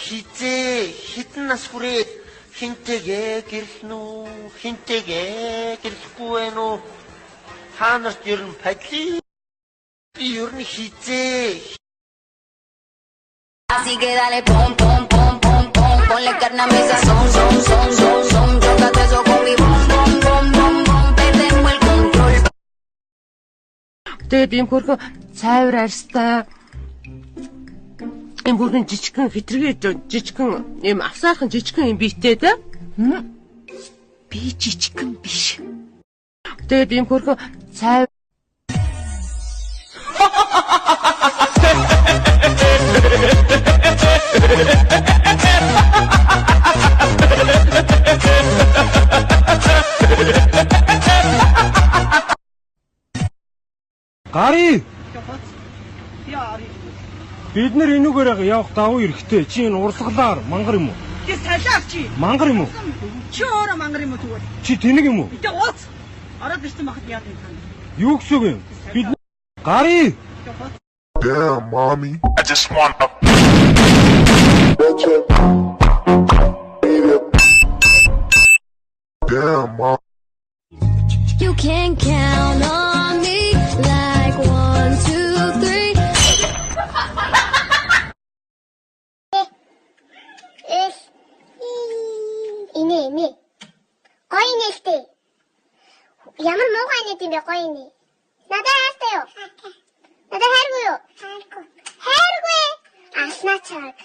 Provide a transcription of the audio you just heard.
хизээ хитэн нас хүрээд хинтэйгээ гэрлэн үү, хинтэйгээ гэрлэхгүй байх уу? Та нарт ер нь падли ер нь хизээ. Así que dale pom pom pom pom pom, ponle carne a mi sazón, son son son son, chócate eso con mi bom bom bom bom bom, perdemos el control. Тэгээд ийм хөрхөн цайвар арьстай ийм хөрхөн жижигхэн хитрхи жижигхэн ийм авсаархан жижигхэн юм биетэй те. Би жижигхэн биш. Тэгээд ийм хөрхөн цайв Гарыг. Бид нар энүүгээр явах давуу эрэхтэй. Чи энэ урсгалаар мангар юм уу? Чи салиар чи. Мангар юм уу? Чи өөрөө мангар юм уу тэгвэл? Чи тэнэг юм уу? Гэтэ ууц. Ороод ирсэн байхад яад юм тань. Юу гэсэн үг юм? Бид гарыг. Damn, mommy. I just wanna Damn, mom. You can count on me like 1, 2, 3. Л инээ инээ. Гоё инээлтэй. Ямар муухай инээд юм бэ гоё инээ. Надад хайртай юу? Надад хайргүй юу? Хайргүй. Хайргүй. Алнаа чаг.